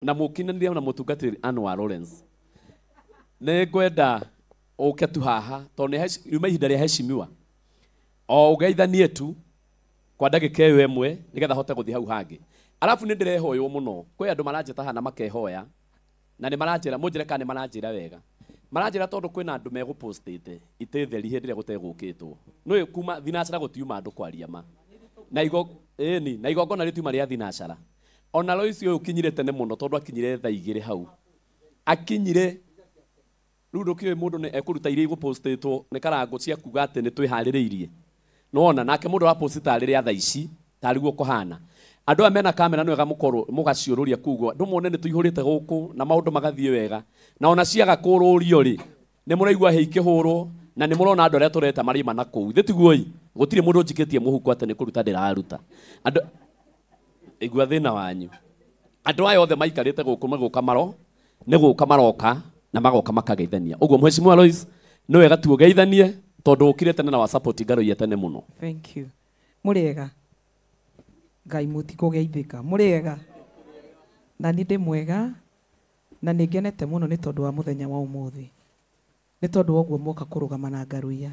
Na mũkinanĩria na mũtungatĩri Anwar Lawrence. Nĩ ngwenda ũke tu haha tondũ nĩ riuma ihinda rĩa heshimiwa. O ũgeithanie tu kwa ndagĩka ĩyo ĩmwe nĩgetha hote gũthiĩ hau hangĩ. Arabu nĩ ndĩrehoywo mũno. Kwĩ andũ maranjĩta haha na makehoya na nĩ maranjĩra mũnjĩre kana nĩ maranjĩra wega. Maranjĩra tondũ kwĩna andũ megũpostĩte itĩ theri hĩndĩ ĩrĩa gũtegũkĩtwo. Nĩũĩ kuma thinacara gũtiuma andũ kwaria ma. Na igo ĩni na igongona rĩtiuma rĩa thinacara. Ona Lois ũyũ ũkinyire tene mũno tondũ akinyire thaa 2 hau. Akinyire rĩu ndũkĩũĩ mũndũ nĩ ekũruta iria igũpostĩtwo nĩ karango cia kuga atĩ nĩ twĩharĩrĩirie. Nĩwona nake mũndũ araposti tarĩ rĩa thaa ici tarĩ guo kũhana. Andũ aya mena kamera nĩ wega mũkorwo mũgaciũrũria kuguo andũ mone nĩ tũihũrĩte gũkũ na maũndũ magathiĩ wega. Na ona ciaga kũrũrio rĩ nĩ mũraigua hĩ ikĩhũrwo na nĩ mũrona andũ arĩa tũreta marĩ na kũu. Ithe tiguo ĩ gũtirĩ mũndũ njikĩtie mũhuko atĩ nĩ kũruta ndĩraruta. Andũ igua thĩna wanyu. Andũ aya othe maikarĩte gũkũ magũka maro nĩ gũka maroka na magoka makageithania. Ũguo Mheshimiwa Lois nĩ wega tu ũgeithanie tondũ ũkire tene na wa support Ngaruiya tene mũno. Thank you. Mũrĩega. Ngai mũtikũgeithĩka. Mũrĩega. Na nĩ ndĩ mwega na nĩ ngenete mũno nĩ tondũ wa mũthenya wa ũmũthĩ. Nĩ tondũ wa ũguo mwoka kũrũgama na Ngaruiya.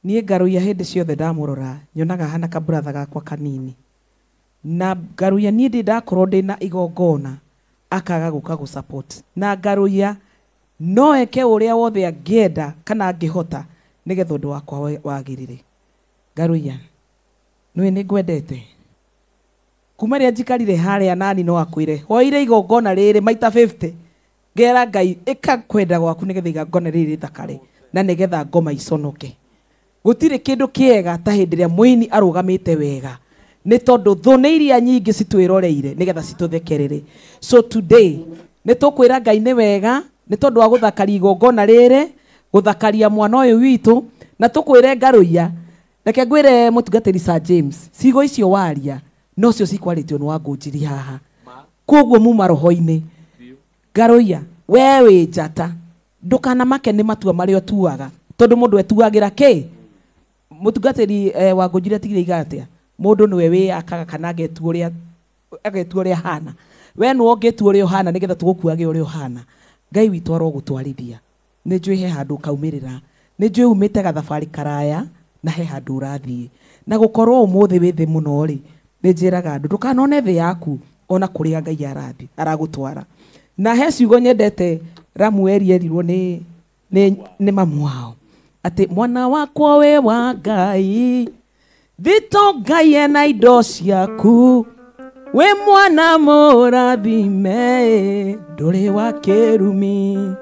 Niĩ Ngaruiya hĩndĩ ciothe ndamũrora nyonaga hana ka brother gakwa kanini. Na Ngaruiya niĩ ndĩ ndakorwo ndĩ na igongona akaga gũka gũ support. Na Ngaruiya no eke ũrĩa wothe angĩenda kana angĩhota nĩgetha ũndũ wakwa wagĩrĩre. Ngaruiya nĩwe nĩ ngwendete. Kuma rĩrĩa njikarire harĩa nani no akwĩre hoire igongona rĩrĩ maita 50 ngera Ngai ĩka kwenda gwaku nĩgetha igongona rĩrĩ rĩthakare na nĩgetha ngoma iconoke. Gũtirĩ kĩndũ kĩega ta hĩndĩ ĩrĩa mũini arũgamĩte wega nĩ tondũ thũ nĩ iria nyingĩ citwĩroreire nĩgetha citũthekerere. So today nĩ tũkwĩra Ngai nĩ wega nĩ tondũ wa gũthakaria igongona rĩrĩ, gũthakaria mwana ũyũ witũ, na tũkwĩre Ngaruiya. Reke ngwĩre mũtungatĩri Sir James, ciugo icio waria nocio cikwarĩtio nĩ Wangũnjiri haha. Koguo muma roho-inĩ. Ngaruiya, we wĩ njata, ndũkanamake nĩ matua marĩa ũtuaga tondũ mũndũ etuagĩra kĩ? Mũtungatĩri Wangũnjiri atigire iga atĩa? Mũndũ nĩwe wĩyakaga kana agetua ũrĩa ahana. We nĩwe ũngĩtua ũrĩa ũhana nĩgetha tũgũkuage ũrĩa ũhana. Ngai witũ arogũtwarithia. Nĩ njũĩ he handũ ũkaumĩrĩra. Nĩ njũĩ umĩte gathabarĩ karaya na he handũ ũrathiĩ. Na gũkorwo ũmũthĩ wĩ thĩ mũno rĩ, nĩ njĩraga andũ ndũkanone thĩ yaku ona kũrĩa Ngai arathiĩ aragũtwara. Na he ciugo nyendete Ramueli erirwo nĩ mamu wao atĩ mwana wakwa we wa Ngai thito Ngai ena indo ciaku wĩ mwana mũrathime ndũrĩ wa kĩrumi.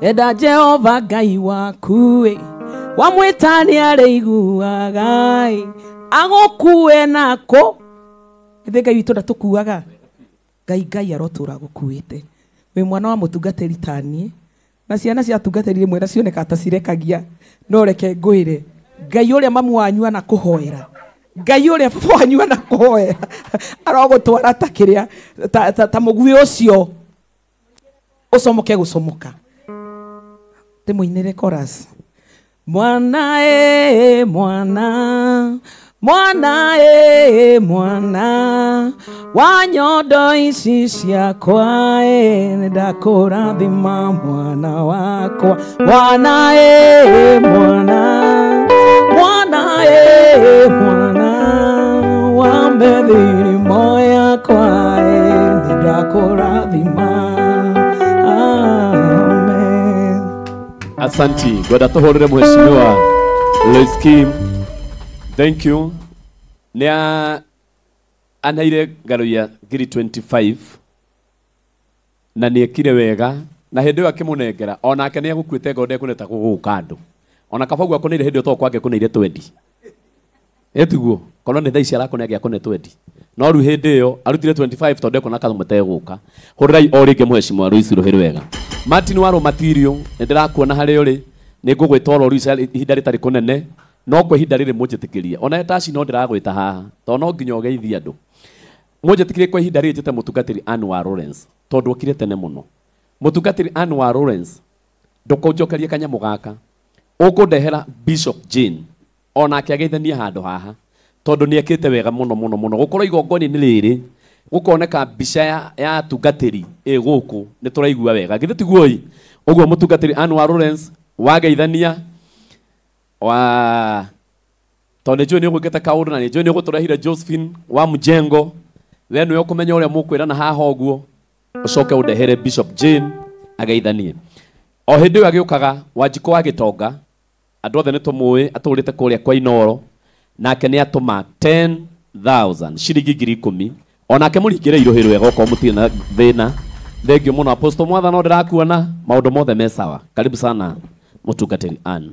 Enda Jehova Ngai waku wamwĩta nĩarĩiguaga agũkue nako. Ithe Ngai witũ ndatũkuaga. Ngai Ngai arotũra gũkuĩte. Wĩ mwana wa mũtungatĩri taniĩ na ciana cia atungatĩri rĩmwe na cionekaga ta cirekagia, no reke ngwĩre Ngai ũrĩa mamu wanyu anakũhoera, Ngai ũrĩa baba wanyu anakũhoera arogũtwara ta kĩrĩa ta mũguĩ ũcio ũcomoke gũcomoka. Ndĩmũinĩre chorus. Mwana e mwana, mwana e mwana wa nyondo ici ciakwa e ndakũrathima mwana wakwa. Mwana e mwana, mwana e mwana wa mĩthirimo yakwa e ndakũrathima. Amen. Asanti. Ngwenda tũhũrĩre Mheshimiwa Lois Kim. Thank you. Nĩ anaire Ngaruiya ngiri 25 na nĩ ekire wega na hĩndĩ ĩyo akĩmũnengera onake nĩ egũkuĩte ngoro ndekũneta gũgũka andũ. Ona kaba ũguo akũneire hĩndĩ ĩyo to kwake kũneire 20. Ĩtiguo korwo nĩ thaa ici arakũne angĩakũne 20. No rĩu hĩndĩ ĩyo arutire 25 tondũ ekuona kamwe tegũka. Hũrĩrai o rĩngĩ Mheshimiwa Lois rũhĩ rwega. Martin Waro Matirio nĩ ndĩrakuona harĩa ũrĩ nĩ ngũgwĩta oro rĩu ihinda rĩtarĩ kũnene no kwa ihinda rĩrĩ mũnjĩtĩkĩrie. Ona taci no ndĩragwĩta haha tondũ no nginya ũgeithie andũ. Mũnjĩtĩkĩrie kwa ihinda rĩrĩ njĩte mũtungatĩri Anwar Lawrence tondũ okire tene mũno. Mũtungatĩri Anwar Lawrence ndũkũnjokerie kanyamũ gaka ũkũndehera Bishop Jane onake ageithanie handũ haha tondũ nĩ ekĩte wega mũno mũno mũno gũkorwo igongona-inĩ rĩrĩ Gukoneka mbica ya atungatĩri ĩ gũkũ nĩ tũraigua wega. Githĩ tiguo ĩ? Ũguo mũtungatĩri Anwar Lawrence wageithania wa tondũ nĩ njũĩ nĩ ũgwĩkĩte kaũndũ na nĩ njũĩ nĩ ũgũtũrehire Josephine wa Mjengo. We nĩwe ũkũmenya ũrĩa mũkwĩrana haha ũguo, ũcoke ũndehere Bishop Jane ageithanie. O hĩndĩ ĩyo agĩũkaga Wanjikũ wa Gĩtonga, andũ othe nĩ tũmũĩ, atũrĩte kũrĩa kwa Inoro, nake nĩ atũma 10,000 ciringi 10,000. Onake mũringĩre irũhĩ rwega okorwo mũtirĩ na thĩna. Thengiũ mũno Apostle Mwatha, no ndĩrakuona maũndũ mothe me sawa. Karibu sana mũtungatĩri Ann.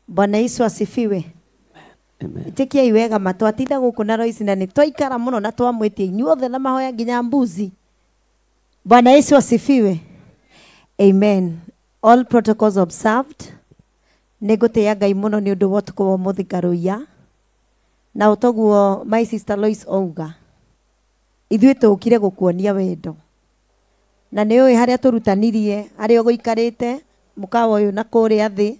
Bwana Yesu asifiwe. Itikiai wega matwatinda gũkũ na Royce na nĩ twaikara mũno na twamwĩtia inyuothe na mahoya nginya mbuzi. Bwana Yesu asifiwe. Amen. All protocols observed. Nĩngũtĩĩa Ngai mũno nĩ ũndũ wa ũtukũ wa ũmũthĩ Ngaruiya. Na ũtoguo my sister Lois auga, ithuĩ tũkire gũkuonia wendo. Na nĩ ũĩ harĩa tũrutanirie, harĩa ũgũikarĩte, mũkawa ũyũ na kũrĩa thĩ.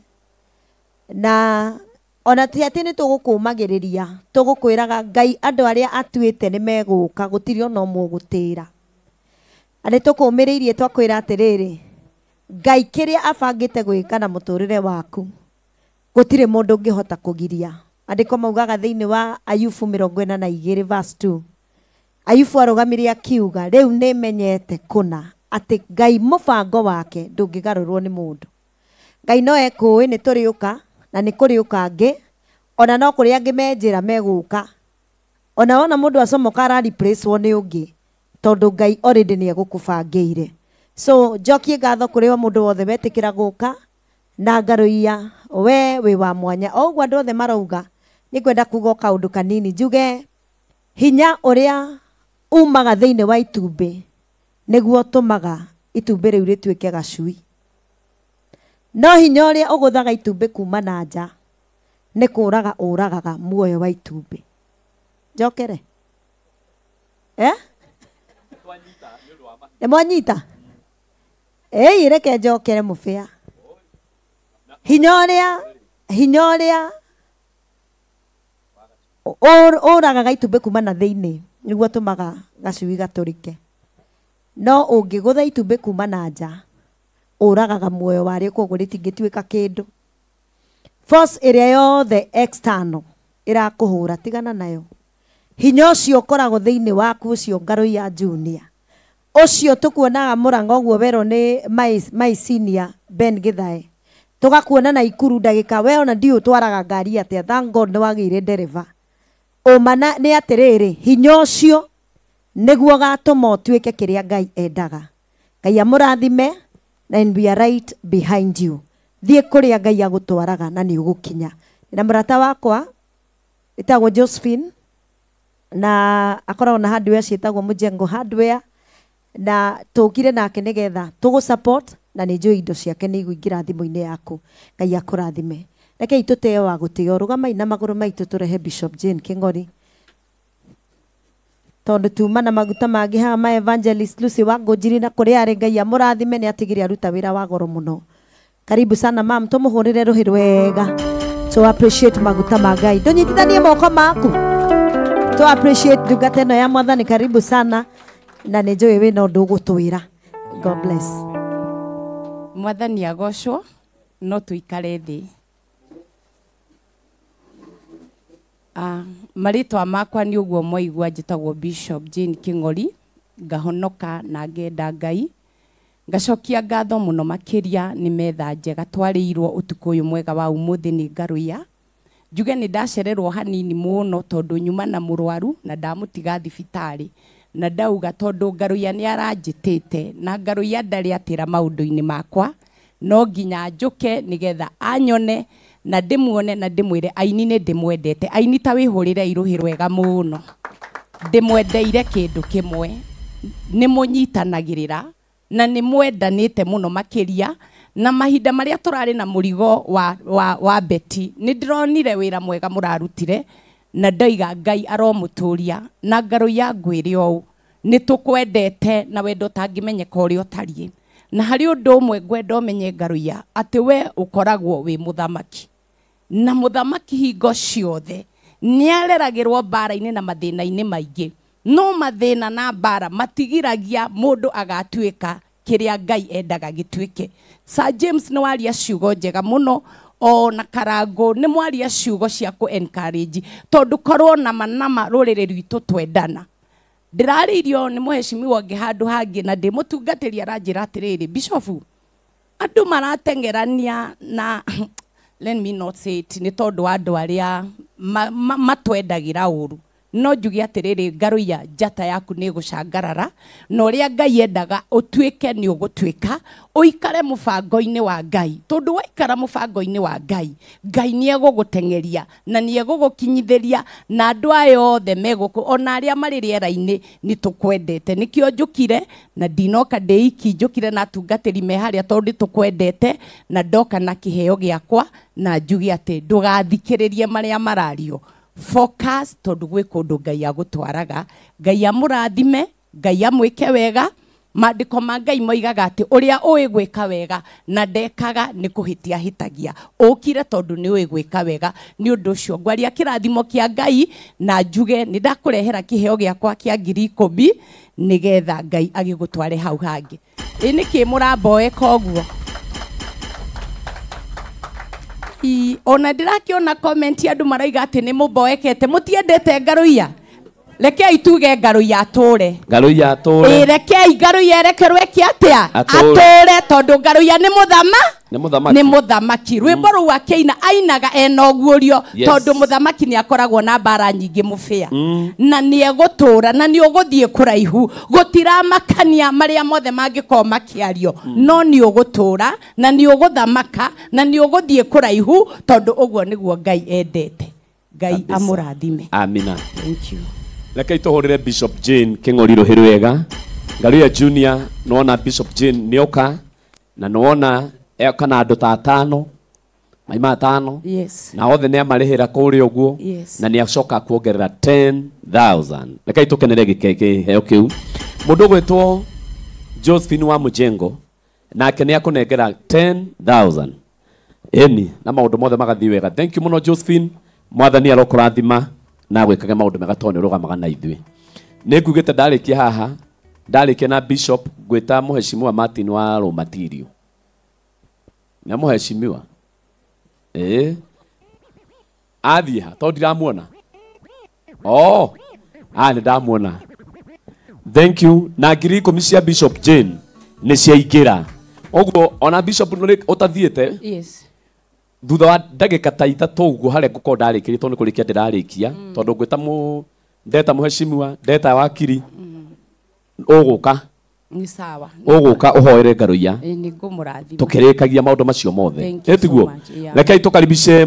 Na ona ti atĩ nĩ tũgũkũmagĩrĩria, tũgũkwĩraga Ngai andũ arĩa atuĩte nĩ megũka, gũtirĩ ona ũmwe ũgũtĩra. Na nĩ tũkũmĩrĩirie twakwĩra atĩrĩrĩ, Ngai kĩrĩa abangĩte gwĩka na mũtũrĩre waku, gũtirĩ mũndũ ũngĩhota kũgiria. Andĩko maugaga thĩinĩ wa Ayubu 42 verse 2. Ayubu arũgamire akiuga, rĩu nĩmenyete kũna atĩ Ngai mũbango wake ndũngĩgarũrwo nĩ mũndũ. Ngai no ekũĩ nĩ tũrĩũka na nĩ kũrĩũka angĩ, ona no kũrĩ angĩ me njĩra megũka. Ona wona mũndũ acomoka ara replace wo nĩ ũngĩ, tondũ Ngai already nĩ egũkũbangĩire. So njokie ngatho kũrĩ o mũndũ wothe wetĩkĩra gũka na Ngaruiya, we wĩ wa mwanya. O ũguo andũ othe marauga, nĩngwenda kuga o kaũndũ kanini njuge hinya ũrĩa umaga thĩinĩ wa itumbĩ nĩguo ũtũmaga itumbĩ rĩu rĩtuĩke gacui. No hinya ũrĩa ũgũthaga itumbĩ kuma na nja nĩ kũraga ũragaga muoyo wa itumbĩ. Njokere? Nĩ mwanyita? Ĩĩ, reke njokere mũbĩa. Hinya ũrĩa ũragaga itumbĩ kuma na thĩinĩ nĩguo ũtũmaga gacui gatũrĩke. No ũngĩgũtha itumbĩ kuma na nja ũragaga muoyo warĩo, koguo rĩtingĩtuĩka kĩndũ. Force ĩrĩa yothe external ĩrakũhũra tigana nayo. Hinya ũcio ũkoragwo thĩinĩ waku ũcio Ngaruiya Junior, ũcio tũkuonaga Mũrang'a ũguo werwo nĩ my senior Ben Githae, tũgakuona na Ikuru ndagĩka we ona ndiũ ũtwaraga ngari atĩa, thank God nĩ wagĩire ndereba. Ũma nĩ atĩrĩrĩ, hinya ũcio nĩguo ũgatũma ũtuĩke kĩrĩa Ngai endaga. Ngai amũrathime, and we are right behind you. Thiĩ kũrĩa Ngai agũtwaraga na nĩ ũgũkinya. Na mũrata wakwa ĩtagwo Josephine, na akoragwo na hardware ciĩtagwo Mjengo Hardware, na tũkire nake nĩgetha tũgũ support, na nĩ njũĩ indo ciake nĩ igũingĩra thimũ-inĩ yaku. Ngai akũrathime. Rekei tũtĩe wa gũtĩo, rũgamai na magũrũ maitũ tũrehe Bishop Jane Kĩng'ori, tondũ tuma na maguta mangĩ haha ma Evangelist Lucy wa Ngũnjiri na kũrĩa arĩ Ngai amũrathime, nĩ atigire aruta wĩra wa goro mũno. Karibu sana mam, tũmũhũrĩre rũhĩ rwega to appreciate maguta ma Ngai. Ndũnyitithanie moko maku to appreciate ndungata ĩno ya Mwathani. Karibu sana, na nĩ njũĩ wĩna ũndũ ũgũtwĩra. God bless. Mwathani agocwo, no tũikare thĩ. Marĩtwa makwa nĩ ũguo mwaigua, njĩtagwo Bishop Jane Kĩng'ori, ngahonoka na ngenda Ngai. Ngacokia ngatho mũno makĩria nĩ metha njega twarĩirwo ũtukũ ũyũ mwega wa ũmũthĩ nĩ Ngaruiya. Njuge nĩ ndacererwo hanini mũno tondũ nyuma na mũrwaru na ndamũtiga thibitarĩ, na ndauga tondũ Ngaruiya nĩ aranjĩtĩte na Ngaruiya ndarĩ atĩra maũndũ-inĩ makwa, no nginya njũke nĩgetha anyone na ndĩmuone na ndĩmwĩre aini nĩ ndĩmwendete. Aini ta wĩhũrĩre irũhĩ rwega mũno, ndĩmwendeire kĩndũ kĩmwe, nĩ mũnyitanagĩrĩra na nĩ mwendanĩte mũno makĩria. Na mahinda marĩa tũrarĩ na mũrigo wa Betty, nĩ ndĩronire wĩra mwega mũrarutire, na ndoiga Ngai aromũtũria. Na Ngaruiya ngwĩre ũũ, nĩ tũkwendete na wendo ũtangĩmenyeka ũrĩa ũtariĩ. Na harĩ ũndũ ũmwe ngwenda ũmenye Ngaruiya, atĩ we ũkoragwo wĩ mũthamaki, na mũthamaki hingo ciothe Nĩ areragĩrwo mbara-inĩ na mathĩna-inĩ maingĩ. No mathĩna na mbara matigiragia mũndũ agatuĩka kĩrĩa Ngai endaga gĩtuĩke. Sir James nĩ waria ciugo njega mũno, ona Karango nĩ mwaria ciugo cia kũ encourage, tondũ korwo na manama rũrĩrĩ rwitũ twendana. Ndĩrarĩirio nĩ mũhecimiwa ũngĩ handũ hangĩ na ndĩ mũtungatĩri aranjĩra atĩrĩrĩ, Bishofu, andũ marateng'erania na let me not say it, nĩ tondũ wa andũ arĩa matwendagĩra ũru. No njuge atĩrĩrĩ, Ngaruiya, njata yaku nĩ ĩgũcangarara, na ũrĩa Ngai endaga ũtuĩke nĩ ũgũtuĩka, ũikare mũbango-inĩ wa Ngai. Tondũ waikara mũbango-inĩ wa Ngai, Ngai nĩ egũgũteng'eria na nĩ egũgũkinyithĩria, na andũ aya othe me gũkũ ona arĩa marĩ rĩera-inĩ nĩ tũkwendete. Nĩkĩo njũkire na ndinoka ndĩ iki, njũkire na atungatĩri me harĩa tondũ tũkwendete, na ndoka na kĩheo gĩakwa na njuge atĩ ndũgathikĩrĩrie marĩa marario. Focus, tondũ gwĩ kũndũ Ngai agũtwaraga. Ngai amũrathime, Ngai amwĩke wega. Maandĩko ma Ngai moigaga atĩ ũrĩa ũĩ gwĩka wega na ndekaga nĩ kũhĩtia hĩtagia. Ũkire tondũ nĩ ũĩ gwĩka wega. Nĩ ũndũ ũcio ngwaria kĩrathimo kĩa Ngai na njuge nĩ ndakũrehera kĩheo gĩakwa kĩa 10,000 nĩgetha Ngai agĩgũtware hau hangĩ. Ĩ nĩkĩ mũramboeka ũguo? Ona ndĩrakĩona comment andũ maraiga atĩ nĩ mũmboekete, mũtiendete Ngaruiya. Rekei tuge Ngaruiya atũre. Ngaruiya atũre. Ĩ, rekei Ngaruiya erekerwo eke atĩa? Atũre, tondũ Ngaruiya nĩ Nĩ mũthamaki. Nĩ mũthamaki. Rwĩmbo rũu akĩina ainaga ena ũguũrio, tondũ mũthamaki nĩ akoragwo na mbara nyingĩ mũbĩa. Na nĩ egũtũra, na nĩ ũgũthiĩ kũraihu. Gũtiramakania marĩa mothe mangĩkorwo makĩario. No nĩ ũgũtũra, na nĩ ũgũthamaka, na nĩ ũgũthiĩ kũraihu, tondũ ũguo nĩguo Ngai endete. Ngai amũrathime. Amina. Thank you. Rekei tũhũrĩre Bishop Jane Kĩng'ori rũhĩ rwega. Ngaruiya Junior, nĩwona Bishop Jane nĩoka, na nĩwona eka na andũ ta atano, maima atano. Yes. Na othe nĩ amarĩhĩra kũrĩa ũguo. Yes. Na nĩ acoka kuongerera 10,000. Rekei tũkenere kĩheo kĩu. Mũndũ ũgwĩtwo Josephine wa Mũjengo, nake nĩ akũnengera 10,000. Ĩni, na maũndũ mothe magathiĩ wega. Thank you mũno Josephine. Mwathani arokũrathima na gwĩkage maũndũ mega tondũ nĩ ũrũgamaga na ithuĩ. Nĩ ngugĩte ndarĩkia haha, ndarĩkia na Bishop ngwĩta mũheshimiwa Martin wa Rũmatirio. Nĩ mũheshimiwa? Ĩĩ. Athiĩ ha? Tondũ ndiramuona. Oh, nĩ ndamuona. Thank you. Na 10,000 cia Bishop Jane nĩ ciaingĩra. Ũguo ona Bishop ũtathiĩte? Yes. Thutha wa ndagĩka ta ithatũ ũguo harĩa ngũkorwo ndarĩkĩrie, tondũ nĩ kũrĩkia ndĩrarĩkia, tondũ ngwĩta ndeta mũheshimiwa, ndeta wakiri, ũgũka. Nĩ sawa. Ũgũka ũhoere Ngaruiya. Ĩ, nĩ ngũmũrathima. Tũkĩrĩkagia maũndũ macio mothe. Thank you so Ĩtiguo? much. Yeah. Rekei tũkaribishe